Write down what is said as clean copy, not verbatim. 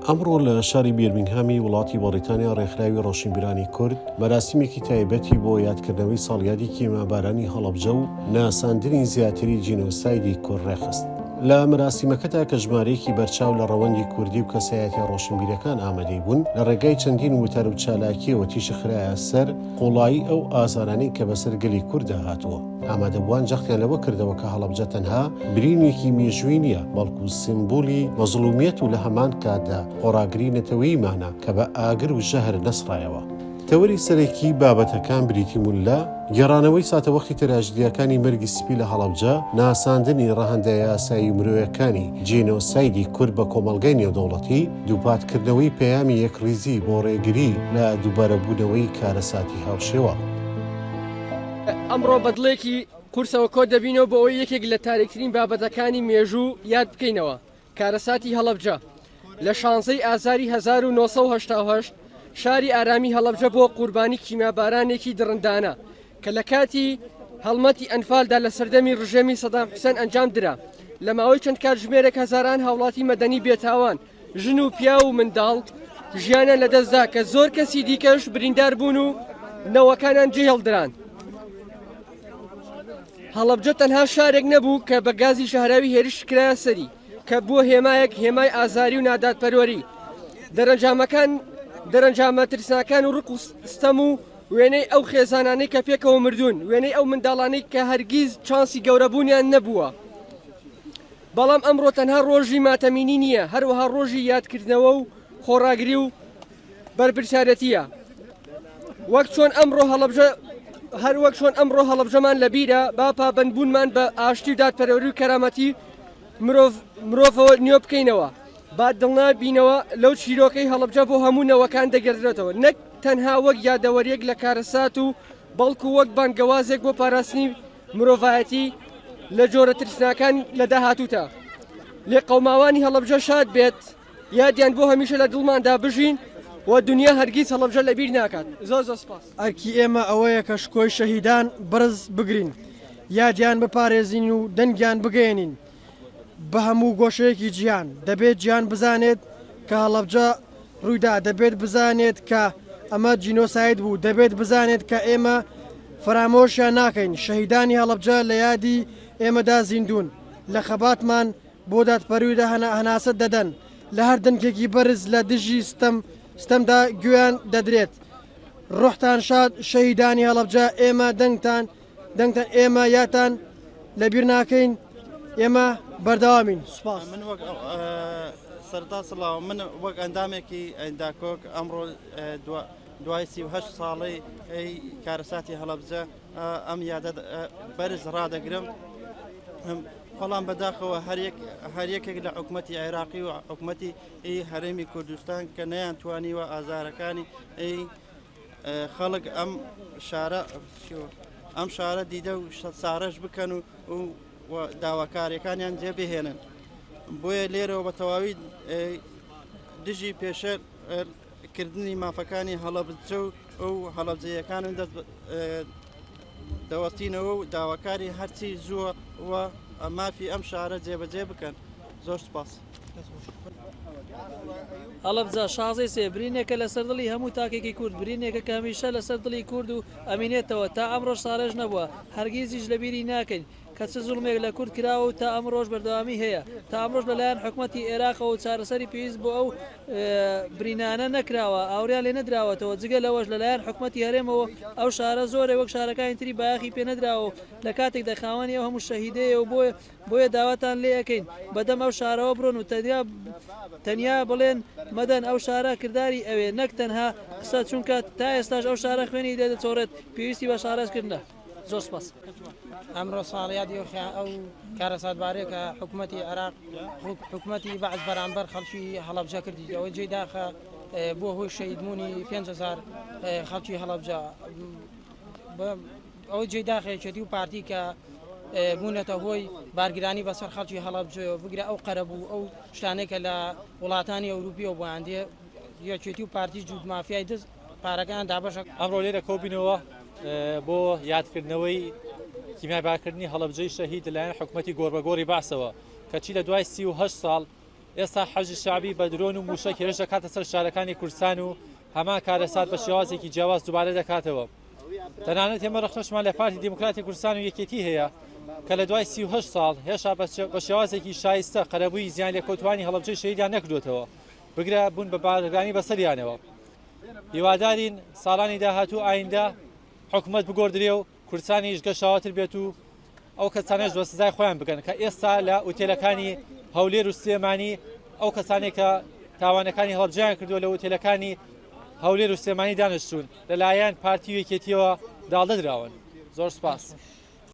ئەمڕۆ لە شاری بیرمینگهامی وڵاتی بەڕیتانیا ڕێکخراوی ڕۆشنبیرانی کورد مەراسیمێکی تایبەتی بۆ یادکردنەوەی ساڵیادی کیمیابارانی هەڵەبجە و ناساندنی زیاتری جینۆسایدی کورد ڕێکخست. لە مەراسیمەکەدا کە ژمارەیەکی بەرچاو لە ڕەوەندی کوردی و کەسایەتیە ڕۆشنبیرەکان ئامادەی بوون، لە ڕێگای چەندین وتار و چالاکییەوە تیشک خرایە سەر قوڵایی ئەو ئازارانەی کە بەسەر گەلی کورددا هاتووە. ئامادەبووان جەختیان لەوە کردەوە کە هەڵەبجە تەنها برینێکی مێژووی نییە، بەڵکو سیمبولی مەزڵومیەت و لە هەمان کاتدا خۆڕاگری نەتەوەییمانە کە بە ئاگر و ژەهر نەسڕایەوە. تەوەری سەرەکی بابەتەکان بریتی بوون لە، گێڕانەوەی ساتەوەختی تراژیدیاکانی مەرگی سپی لە هەڵەبجە، ناساندنی ڕەهەندە یاسایی و مرۆیەکانی جینۆسایدی کورد بە کۆمەڵگای نێودەوڵەتی، دووپاتکردنەوەی پەیامی یەکڕیزی بۆ ڕێگری لە دووبارەبوونەوەی کارەساتی هاوشێوە. ئەمڕۆ بە دڵێکی قورسەوە کۆ دەبینەوە بۆ ئەوەی یەکێک لە تاریکترین بابەتەکانی مێژوو یاد بکەینەوە، کارەساتی هەڵەبجە. لە شانزەی ئازاری 1988 شاری ئارامی هەڵەبجە بووە قوربانی کیمیابارانێکی دڕندانە کە لە کاتی هەڵمەتی ئەنفالدا لە سەردەمی ڕژێمی سەدام حوسێن ئەنجام درا. لە ماوەی چەند کاتژمێرێک هەزاران هاوڵاتی مەدەنی بێتاوان، ژن و پیاو و منداڵ ژیانیان لەدەستدا کە زۆر کەسی دیکەش بریندار بوون و نەوەکانیان جێهێڵدران. هەڵەبجە تەنها شارێک نەبوو کە بە گازی ژەهراوی هێرش کرایە سەری، کە بووە هێمایەک هێمای ئازاری و نادادپەروەری. دەرەنجامەکان دەرەنجامە ترسناکان و ڕق و ستەم و وێنەی ئەو خێزانانەی کە پێکەوە مردوون، وێنەی ئەو منداڵانەی کە هەرگیز چانسی گەورەبوونیان نەبووە. بەڵام ئەمڕۆ تەنها ڕۆژی ماتەمینی نییە، هەروەها ڕۆژی یادکردنەوە و خۆڕاگری و بەرپرسیارەتییە. وەک چۆن ئەمڕۆ هەڵەبجە هەر وەک چۆن ئەمڕۆ هەڵەبجەمان لەبیرە، با پابەندبوونمان بە ئاشتی و دادپەروەری و کەرامەتی مرۆڤ مرۆڤەوە نوێ بکەینەوە. با دڵنا بینەوە لەو چیرۆکەی هەڵەبجە بۆ هەموو نەوەکان دەگێڕدرێتەوە، نەک تەنها وەک یادەوەرییەک لە کارەسات و بەڵکو وەک بانگەوازێک بۆ پاراستنی مرۆڤایەتی لە جۆرە ترسناکان لە داهاتووتا. لێقەوماوانی هەڵەبجە شاد بێت، یادیان بۆ هەمیشە لە دڵماندا بژین و دنیا هەرگیز هەڵەبجە لەبیر ناکات. زۆر زۆر سپاس. ئەرکی ئێمە ئەوەیە کە شکۆی شەهیدان بەرز بگرین، یادیان بپارێزین و دەنگیان بگەیەنین بە هەموو گۆشەیەکی جیهان. دەبێت جیهان بزانێت کە هەڵەبجە ڕوویدا، دەبێت بزانێت کە ئەمە جینۆساید بوو، دەبێت بزانێت کە ئێمە فەرامۆشیان ناکەین. شەهیدانی هەڵەبجە لە یادی ئێمەدا زیندوون، لە خەباتمان بۆ دادپەرویدا هەناسە دەدەن، لە هەر دەنکێکی بەرز لە دژی ستەم ستەمدا گوێیان دەدرێت. ڕۆحتان شاد شەهیدانی هەڵەبجە، ئێمە دەنگتان دەنگتان ئێمە یاتان لەبیر ناکەین، ئێمە بەردەوامین. سوپاس. من وەک سەرەتا سڵاو، من وەک ئەندامێکی داکۆک ئەمڕۆ دوای 38 ساڵەی کارەساتی هەڵەبجە ئەم یادە بەرز ڕادەگرم. بەڵام بەداخەوە هەر یەکێک لە حکومەتی عێراقی و حکومەتی هەرێمی کوردستان کە نەیانتوانیوە ئازارەکانی خەڵک ئەم شارە ئەم شارە دیدە و سارەش بکەن و و داواکاریەکانیان جێ بهێنن بۆیە لێرەوە بە تەواوی دژی پێشە کردنی مافەکانی هەڵەبجە و ئەو هەڵەبجەیەکانن دەست دەوەستینەوە و داواکاری هەرچی زووە و مافی ئەم شارە جێبەجێ بکەن زۆر سپاس. هەڵەبجە، شازەی سێ، برینێکە لەسەر دڵی هەموو تاکێکی کورد، برینێکە کە هەمیشە لەسەر دڵی کورد و ئەمینێتەوە، تا ئەمڕۆش ساڕێژ نەبووە، هەرگیزیش لەبیری ناکەین کە چ زوڵمێک لە کورد کراوە و تا ئەمڕۆش بەردەوامی هەیە، تا ئەمڕۆش لەلایەن حکومەتی ئێراقەوە چارەسەری پێویست بۆ ئەو برینانە نەکراوە، ئاوڕیان لێ نەدراوەتەوە، جگە لەوەش لەلایەن حکومەتی هەرێمەوە ئەو شارە زۆرێ وەک شارەکانی تری بایەخی پێ نەدراوە و لە کاتێکدا خاوەنی ئەو هەموو شەهیدەیە و بۆیە بۆیە داواتان لێ ئەکەین بەدەم ئەو شارەوە بڕۆن و تەنیا تەنیا بڵێن مەدەن ئەو شارە کرداری ئەوێ نەک تەنها قسە چونکە تا ئێستاش ئەو شارە خوێنی لێ دەچۆڕێت پێویستی بە شارەز کردنە زۆر سپاس. ئەمڕۆ ساڵیادی ئەو کارەساتبارەیە کە حکومەتی عێراق حکومەتی بەعس بەرامبەر خەڵکی هەڵەبجە کردی ئەوەی جێی داخە بووە هۆی شەهیدبوونی 5000 خەڵکی هەڵەبجە ئەوەی جێی داخە یەکێتی و پارتی کە بوونەتە هۆی بارگرانی بەسەر خەڵکی هەڵەبجەوە بگرە ئەو قەرەبوو ئەو شتانەی کە لە وڵاتانی ئەوروپیەوە بۆیان دێ یەکێتی و پارتی جووت مافیای دز پارەکەیان دابەشە. ئەمڕۆ لێرە کۆبینەوە بۆ یادکردنەوەی کیمیابارکردنی هەڵەبجەی شەهید لەلایەن حکومەتی گۆڕبەگۆڕی بەعسەوە، کەچی لە دوای 38 ساڵ. ئێستا حەشدی شەعبی بە درۆن و مووشەک هێرش دەکاتە سەر شارەکانی کوردستان و هەمان کارەسات بە شێوازێکی جیاواز دووبارە دەکاتەوە. تەنانەت ئێمە ڕەخنەشمان لە پارتی دیموکراتی کوردستان و یەکێتی هەیە کە لە دوای 38 ساڵ هێشتا بە شێوازێکی شایستە قەرەبووی زیان لێکەوتوانی هەڵەبجەی شەهیدیان نەکردوێتەوە بگرە بوون بە بارگرانی بەسەریانەوە. هیوادارین ساڵانی داهاتوو ئایندە حکومەت بگۆردرێ و کوردستانیش گەشاوەتر بێت و ئەو کەسانەش بە سزای خۆیان بگەن کە ئێستا لە ئوتێلەکانی هەولێر و سلێمانی ئەو کەسانێک کە تاوانەکانی هەڵبجیان کردووە لە ئوتێلەکانی هەولێر و سلێمانی دانیشتوون لەلایەن پارتی و یەکێتیەوە داڵدەدراون. زۆر سپاس.